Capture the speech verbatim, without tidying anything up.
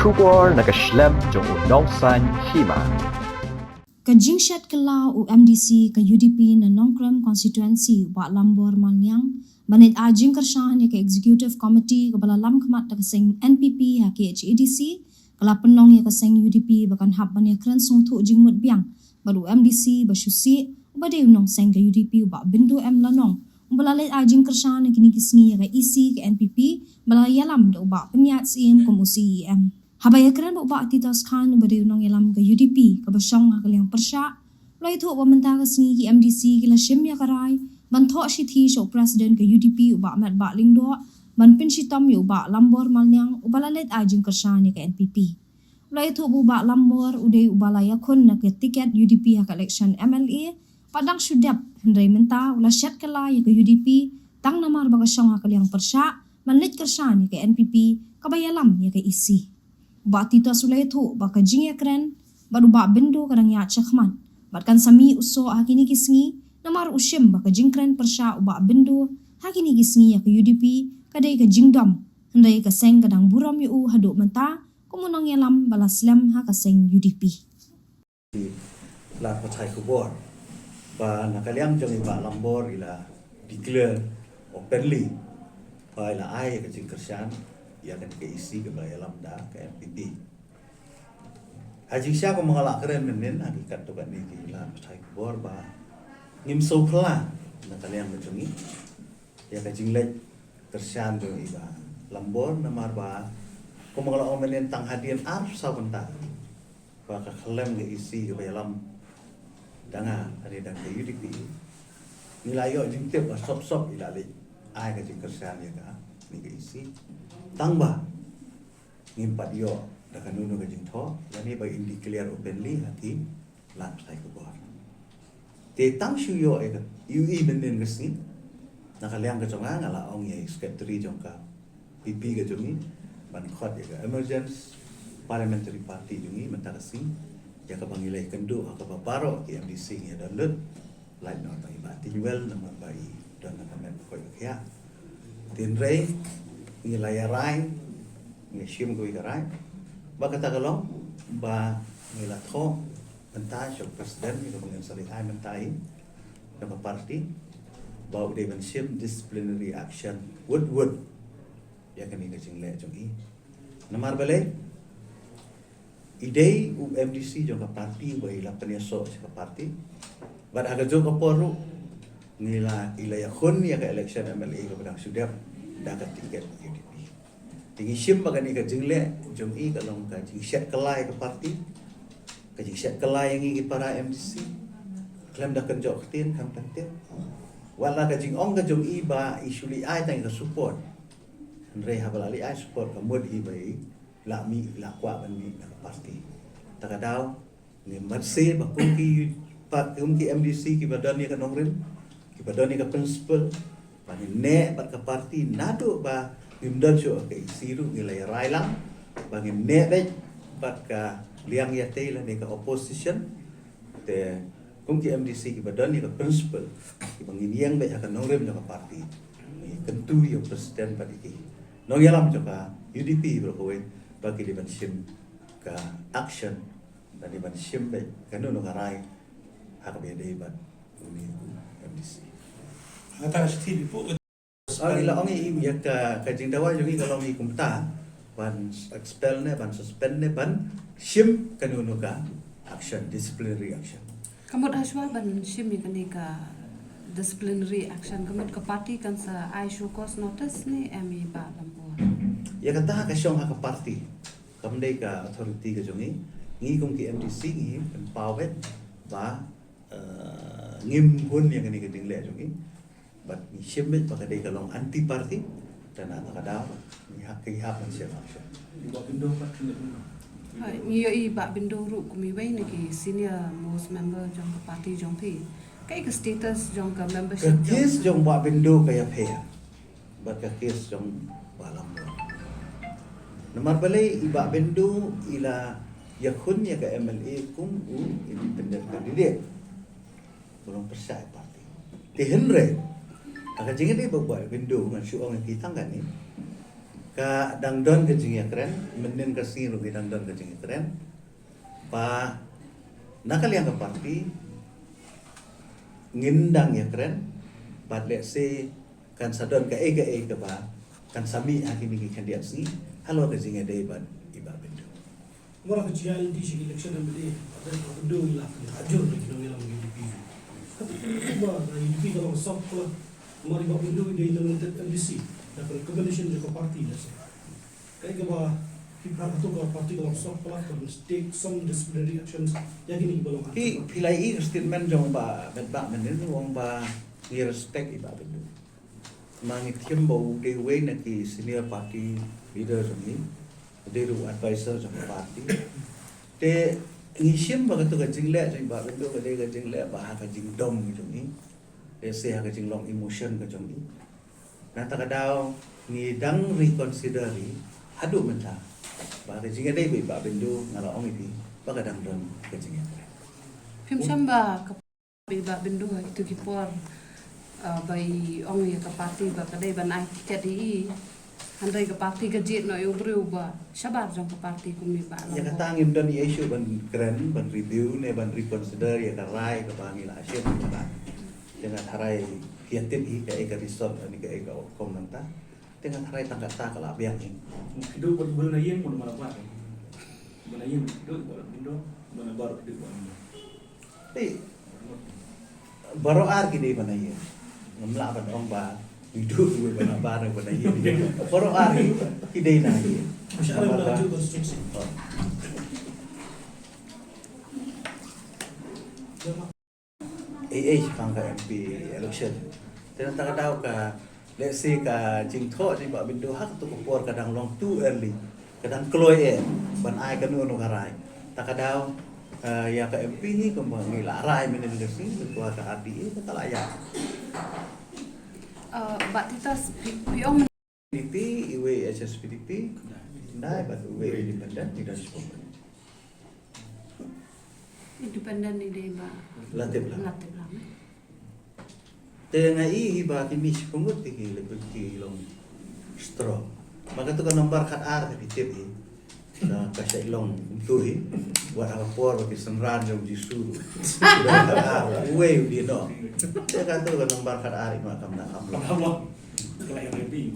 Khubor na ka shlem jong u nongsaiñ hima. Ka jingshet kylla u M D C ka U D P na Nongkrem constituency, u Bah Lambor Malniang, ban leit ai jingkyrshan ïa ka executive committee kaba la lam khmat da ka seng N P P ha K H A D C, ka la pynlong ïa ka seng U D P ba kan hap ban ïakren sngewthuh jingmut biang bad u M D C ba shu sih, uba dei u nongseng ka U D P, u Bah Bindo M Lanong, uba la leit ai jingkyrshan ha kine ki sngi ïa ka E C ka N P P ba la ïalam da u Bah Pynïaid Syiem kum u C E M. Haba ïakren bad u Bah Titos Khan, uba dei u nongïalam ka U D P kaba shong ha ka liang pyrshah, u la ïathuh ba mynta ka sngi ki M D C ki la shim ïa ka rai ban thoh shithi sha u president ka U D P, u Bah Metbah Lyngdoh, ban pynshitom ïa u Bah Lambor Malniang, uba la leit ai jingkyrshan ïa ka N P P. U la ïathuh ba u Bah Lambor u dei uba la ïakhun na ka tiket U D P ha ka election M L A, bad dang shu dep, hynrei mynta u la shet kylla ïa ka U D P tang namar ba ka shong ha ka liang pyrshah ban leit kyrshan ïa ka N P P kaba ïalam ïa ka E C. U Bah Titos u la ïathuh ba ka jingïakren bad u Bah Bindo ka dang ïaid shakhmat bad kan sa mih u soh ha kine ki sngi, namar u shim ba ka jingkren pyrshah u Bah Bindo ha kine ki sngi ïa ka U D P ka dei ka jingdom, hynrei ka seng ka dang burom ïa u haduh mynta kum u nongïalam ba la slem ha ka seng U D P. Lad pathai khubor ba na ka liang jong i Bah Lambor i la declare openly ba i la ai ka jingkyrshan ïa ka E C kaba ïalam da ka N P P. Ha jingshisha kumba nga la kren mynnin ha ki katto katne ki lad pathai khubor ba ngim sngewphylla na ka liang ka jong i ïa ka jingleit kyrshan jong i Bah Lambor, namar ba kumba nga la ong mynnin, tang hadien arphew saw kynta ba ka khyllem ka E C kaba ïalam da nga, lane da ka U D P, ngi la ïoh jingtip ba sop sop i la leit ai ka jingkyrshan ïa kane ka E C, tang ba ngim pat ïoh da kano kano ka jingthoh lane ba in declare openly ha ki lad pathai khubor. Te tang shu ïoh ïa ka, ïohi mynnin ka sngi, na ka liang ka jong nga, nga la ong ïa i secretary jong ka P P ka jong ngi ban khot ïa ka emergence parliamentary party jong ngi mynta ka sngi, ïa kaba ngi la ïakynduh ha kaba baroh ki M D C ngi ïa don lut, lait noh tang i Bah Tynwell namar ba i don ha ka met ba koit ba khiah. Hynrei ngi la ïa rai, ngi shim kawei ka rai ba kata ka long ba ngi la thoh mynta sha u president, ïa kaba ngin sa leit ai mynta i na ka party, ba u dei ban shim disciplinary action wut wut ïa kane ka jingleh jong i. Namar balei? I dei u M D C jong ka party ba i la pynïasoh sha ka party. Bad ha kajuh ka por ruh ngi la, i la ïakhun ïa ka election M L A kaba dang shu dep da ka tiket U D P. Te ngi shim ba kane ka jingleh jong i ka long ka jingshet kylla ïa ka party, ka jingshet kylla ïa ngi ki para M D C. Khlem da kynjoh ktien, khlem da ktien, wat la ka jingong ka jong i ba i shu leit ai tang ïa ka support, hynrei haba la leit ai support ka mut hi ba i lah mih, lah kwah ban mih na ka party. Ta ka daw ngim mat se ba kum ki, ba kum ki M D C kiba don ïa ka nongrim, kiba don ïa ka principle, ba ngin neh bad ka party naduh ba ngim don shuh ha ka E C ruh, ngi la ïa rai lang ba ngin neh beit bad ka liang ïatei lane ka opposition. Te kum ki M D C kiba don ïa ka principle, kiba ngin ïeng beit ha ka nongrim jong ka party, ngi kyntu ïa u president bad ïa ki nongïalam jong ka U D P baroh kawei ba ki dei ban shim ka action, ba dei ban shim beit kano kano ka rai ha kaba ïadei bad une u M D C. Nga ta ka shithi bipo. Ah, i la ong i, ïa ka, ka jingdawa jong i ka long i kumta, ban expel ne, ban suspend ne, ban shim kano kano ka action, disciplinary action. Ka mut hashwa ban shim ïa kane ka disciplinary action, ka mut ka party kan sa ai show cause notice ne em, i Bah Lambor? Ïa kata ka shong ha ka party, kam dei ka authority ka jong i. Ngi kum ki M D C ngi empowered ba, eh, ngim hun ïa kane ka jingleh jong i. Bad ngi shim beit ba ka dei ka long anti party, te na kata ka daw ngi hap, ngi hap ban shim action. Hooid, ngi ïohi Bah Bindo ruh kum iwei na ki senior most member jong ka party jong phi. Kaei ka status jong ka membership? Ka case jong Bah Bindo ka ïapher bad ka case jong Bah Lambor. Namar balei? I Bah Bindo i la ïakhun ïa ka M L A kum u independent candidate, u long pyrshah ïa ka party. Te hynrei ha ka jingïadei bad Bah Bindo, ngan shu ong ïa phi tang kane, Ka dang don ka jingïakren, mynnin ka sngi ruh ka dang don ka jingïakren. Ba na ka liang ka party ngin dang ïakren, bad lehse kan sa don kaei kaei kaba kan sa mih ha kine ki khyndiat sngi halor ka jingïadei bad i Bah Bindu. Namar ka jingïaid lynti sha ki election M L A, hadien ka Bah Bindu i la kynthah jur na ki nongïalam ka U D P. Kata ka mut ba ka U D P ka long soft clock. Namar i Bah Bindu i dei i nominated M D C da ka recommendation jong ka party, da se kaei kaba phi phah, hato ka party ka long soft clock, ka take some disciplinary actions ïa kine kiba long. Phi, phi la ïohi ka statement jong Bah Metbah mynnin, u ong ba ngi respect i Bah Bindu. Ma ngi thiam ba u dei uwei na ki senior party leader jong ngi, u dei ruh u advisor jong ka party. Te ngi shim ba kato ka jingleh jong i Bah Bindu ka dei ka jingleh ba ha ka jingdom jong ngi, lehse ha ka jinglong emotion ka jong ngi. Na kata ka daw ngi dang reconsider hi haduh mynta ba ka jingïadei bad i Bah Bindu, nga la ong ïa phi ba ka dang don ka jingïadei. Phim shym ba ka Bah Bindu ha kito ki por, uh, ba i ong ïa ka party ba ka dei ban ai ticket ïa i. Hynrei ka party ka jied noh ïa u briew ba shabar jong ka party kumne ba. Ïa kata ngim don issue ban kren, ban review ne ban reconsider ïa ka rai kaba ngi la shim mynta. Te nga tharai phi ïa tip hi kaei ka result ne kaei ka outcome nangta. Te nga tharai tang kata ka la biang hi. Kito ba na ïing ba na bar. Ba na ïing kito ba na bindo, ba na bar kito ba na. Ei, baroh ar ki dei ba na ïing. Ngam lah ban ong ba ngi duh duh ba na bar ba na ïing. Baroh ar ki dei na ïing. Namar ba ei ei shaphang ka M P election. Te na kata ka daw ka, let's say, ka jingthoh jong i Bah Bindu ha kato ka por ka dang long too early. Ka dang kloi eh ban ai kano kano ka rai. Ta ka daw, eh, ïa ka M P hi kumba ngi la rai mynhynnin ka sngi, ngi kwah ka R D A, ka la ïa. Uh, Bah Titus, phi, phi ong P D P, iwei H S P D P, nai bad iwei independent, ngi dang shipong. Independent ni dei ba. La tip lang. La tip lang, eh. Te nga i hi ba ki mih shipong ngut te ki leh ki long strong. Ba kato ka nombar khat ar ka ki tip hi. Na ka shait long kumtu hi. Wat ha ka por ba ki synran jong Jisu. Ba khat ar, uwei u dei noh. Te kato ka nombar khat ar i ma kam na kam long. Kam long. Ka la ïa ready.